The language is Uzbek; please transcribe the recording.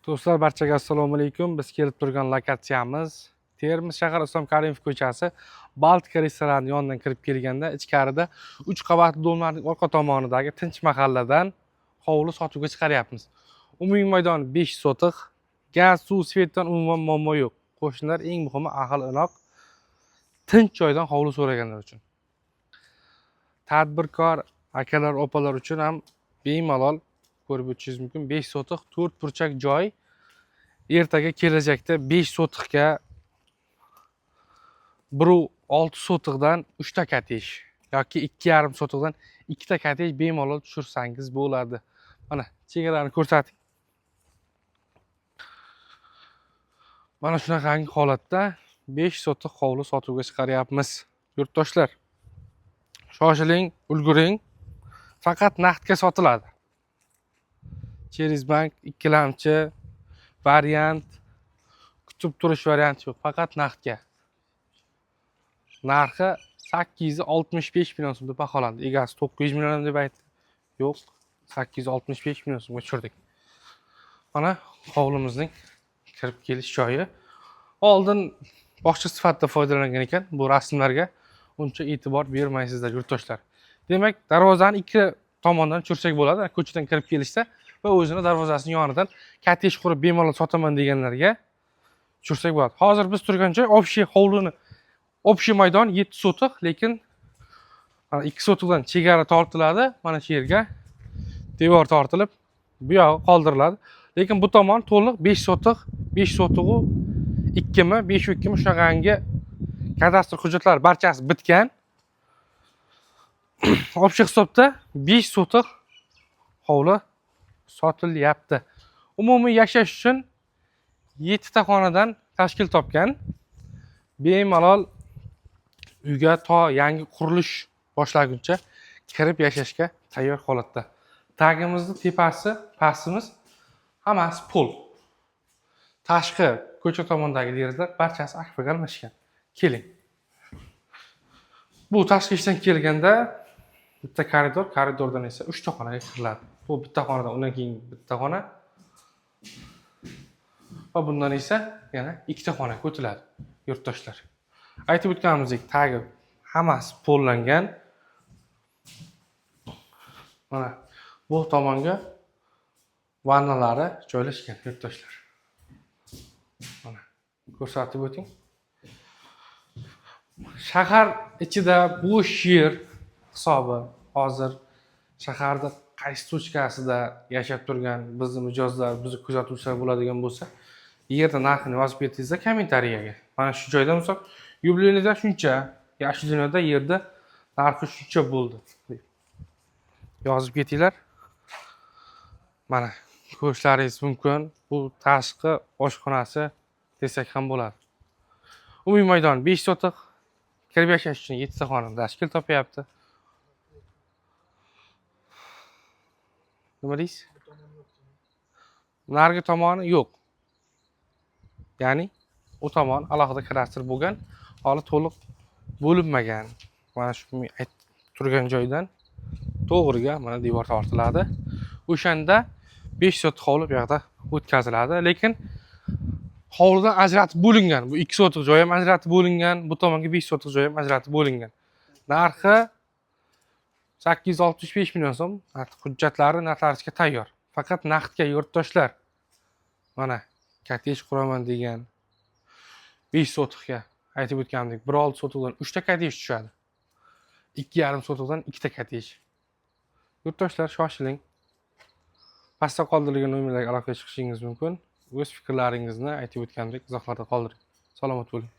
Do'stlar, barchaga assalomu alaykum. Biz kelib turgan lokatsiyamiz Termiz shahar, Islom Karimov ko'chasi, Baltika restorani yonidan kirib kelganda ichkarida 3 qavatli domlarning orqa tomonidagi tinch mahalladan hovli sotuvga chiqaryapmiz. Umumiy maydoni 5 sotix, gaz, suv, свет dan umuman muammo yo'q. Qo'shnilar, eng muhimi, ahil inoq, tinch joydan hovli so'raganlar uchun. Tadbirkor akalar, opalar uchun ham bemalol ko'rib o'tishingiz mumkin. 5 sotix, 4 burchak joy. Ertaga kelajakda 5 sotixga 1,6 sotixdan 3 ta kottej yoki 2,5 sotixdan 2 ta kottej bemalol tushirsangiz bo'ladi. Mana chegarani ko'rsating. Mana shunaqangi holatda 5 sotix hovli sotuvga chiqaryapmiz. Yurtdoshlar, shoshiling, ulguring. Faqat naqdga sotiladi. Через bank, ikkilamchi variant, kutib turish varianti yo'q, faqat naqdga. Narxi 865 million so'm deb baholandi. Egasi 900 million deb aytdi. Yo'q, 865 million so'mga tushirdik. Mana hovlimizning kirib kelish joyi. Oldin bog'cha sifatida foydalangan ekan. Bu rasmlarga uncha e'tibor bermaysizlar, yurtdoshlar. Demak, darvozani ikki tomondan tushirsak bo'ladi. Ko'chadan kirib kelishda va o'zini darvozasining yonidan kottej qurib bemalol sotaman deganlarga tushirsak bo'ladi. Hozir biz turgan joy общий hovlini общий maydon 7 sotix, lekin mana 2 sotixdan chegara tortiladi. Mana shu yerga devor tortilib, bu yog'i qoldiriladi. Lekin bu tomon to'liq 5 sotix, 5 sotixu 2 mi, 5 2 mi, shunaqangi kadastr hujjatlari barchasi bitgan. Общий hisobda 5 sotix hovli sotilyapti. Umumiy yashash uchun 7 ta xonadan tashkil topgan. Bemalol uyga to yangi qurilish boshlaguncha kirib yashashga tayyor holatda. Tagimizni tepasi, pastimiz hammasi pol. Tashqi ko'cha tomondagi derazalar barchasi akfaga almashgan. Keling. Bu tashqi ishdan kelganda bitta koridor, koridordan esa 3 ta xonaga kiriladi. Bu bitta xonadan undan keyin bitta xona va bundan esa yana ikkita xonaga o'tiladi, yurtdoshlar. Aytib o'tganimizdek, tagi hammasi pollangan. Mana bu tomonga vannalari joylashgan, yurtdoshlar. Mana ko'rsatib o'ting. Shahar ichida bo'sh yer hisobi hozir shaharda qaysi точка sida yashab turgan bizni mijozlar, bizni kuzatuvchilar bo'ladigan bo'lsa, yerda narxini yozib ketdingizda kommentariyaga. Mana shu joyda, misol, Юбилейный da shuncha, Yashil dunyoda yerda narxi shuncha bo'ldi deb yozib ketinglar. Mana ko'rishlaringiz mumkin. Bu tashqi oshxonasi desak ham bo'ladi. Umumiy maydon 5 sotix, kirib yashash uchun 7 ta xona tashkil topyapti. Nima deysiz? Narigi tomoni yo'q. Ya'ni u tomon alohida kadastr bo'lgan, holi to'liq bo'linmagan. Mana shu men aytib turgan joydan to'g'riga mana devor tortiladi. O'shanda 5 sotix hovli bu yoqda o'tkaziladi, lekin hovlidan ajratib bo'lingan. Bu 2 sotix joy ham ajratib bo'lingan, bu tomonga 5 sotix joy ham ajratib bo'lingan. Narxi 865 million so'm. Hujjatlari notariusga tayyor. Faqat naqdga, yurtdoshlar. Mana kottej quraman degan 5 sotixga aytib o'tganimdek 1,6 sotixdan 3 ta kottej tushadi. 2,5 sotixdan 2 ta kottej. Yurtdoshlar, shoshiling. Pastda qoldirilgan nomerlarga aloqaga chiqishingiz mumkin. O'z fikrlaringizni aytib o'tgandek izohlarda qoldiring. Salomat bo'ling.